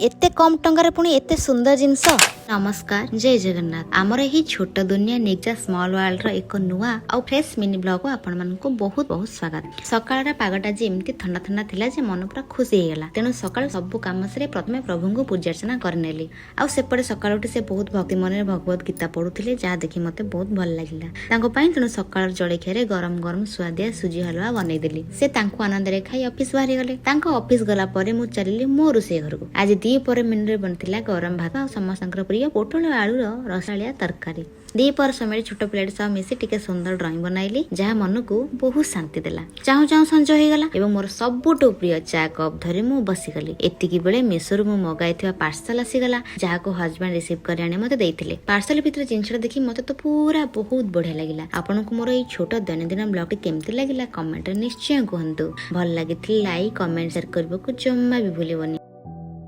ଏତେ କମ ଟଙ୍କାରେ ପୁଣି ଏତେ ସୁନ୍ଦର ଜିନିଷ। ନମସ୍କାର, ଜୟ ଜଗନ୍ନାଥ। ଆମର ଏହି ଛୋଟ ଦୁନିଆ ନିଗଜା ସ୍ମଲ୍ ୱାର୍ଲଡର ଏକ ନୂଆ ଆଉ ଫ୍ରେଶ ମିନି ବ୍ଲଗ ଆପଣମାନଙ୍କୁ ବହୁତ ବହୁତ ସ୍ୱାଗତ। ସକାଳର ପାଗଟା ଆଜି ଏମିତି ଥଣ୍ଡା ଥଣ୍ଡା ଥିଲା ଯେ ମନ ପୁରା ଖୁସି ହେଇଗଲା। ତେଣୁ ସକାଳୁ ସବୁ କାମ ସାରି ପ୍ରଥମେ ପ୍ରଭୁଙ୍କୁ ପୂଜାର୍ଚ୍ଚନା କରିନେଲି। ଆଉ ସେପଟେ ସକାଳୁ ଉଠି ସେ ବହୁତ ଭକ୍ତି ମନରେ ଭଗବତ ଗୀତା ପଢୁଥିଲେ, ଯାହା ଦେଖି ମତେ ବହୁତ ଭଲ ଲାଗିଲା ତାଙ୍କ ପାଇଁ। ତେଣୁ ସକାଳର ଜଳଖିଆରେ ଗରମ ଗରମ ସୁଆଦିଆ ସୁଜି ହଲୱା ବନେଇଦେଲି। ସେ ତାଙ୍କୁ ଆନନ୍ଦରେ ଖାଇ ଅଫିସ ବାହାରିଗଲେ। ତାଙ୍କ ଅଫିସ ଗଲା ପରେ ମୁଁ ଚାଲିଲି ମୋ ରୋଷେଇ ଘରକୁ। ଆଜି ଦ୍ୱିପହର ମେନୁରେ ବନିଥିଲା ଗରମ ଭାତ ଆଉ ସମସ୍ତଙ୍କର ପ୍ରିୟ ପୋଟଳ ଆଳୁର ରସାଳିଆ ତରକାରୀ। ଦ୍ୱିପହର ସମୟରେ ଛୋଟ ପିଲାଟି ସହ ମିଶି ଟିକେ ସୁନ୍ଦର ଡ୍ରଇଂ ବନାଇଲି, ଯାହା ମନକୁ ବହୁତ ଶାନ୍ତି ଦେଲା। ଚାହୁଁ ଚାହୁଁ ସଞ୍ଜ ହେଇଗଲା ଏବଂ ମୋର ସବୁଠୁ ପ୍ରିୟ ଚା କପ୍ ଧରି ମୁଁ ବସିଗଲି। ଏତିକି ବେଳେ ମିଶୋରୁ ମୁଁ ମଗାଇଥିବା ପାର୍ସଲ ଆସିଗଲା, ଯାହାକୁ ହଜବେଣ୍ଡ ରିସିଭ୍ କରି ଆଣି ମତେ ଦେଇଥିଲେ। ପାର୍ସଲ ଭିତରେ ଜିନିଷଟା ଦେଖି ମତେ ତ ପୁରା ବହୁତ ବଢିଆ ଲାଗିଲା। ଆପଣଙ୍କୁ ମୋର ଏଇ ଛୋଟ ଦୈନନ୍ଦିନ ବ୍ଲଗଟି କେମିତି ଲାଗିଲା, କମେଣ୍ଟରେ ନିଶ୍ଚୟ କୁହନ୍ତୁ। ଭଲ ଲାଗିଥିଲେ ଲାଇକ୍, କମେଣ୍ଟ, ସେୟାର କରିବାକୁ ଜମା ବି ଭୁଲିବନି।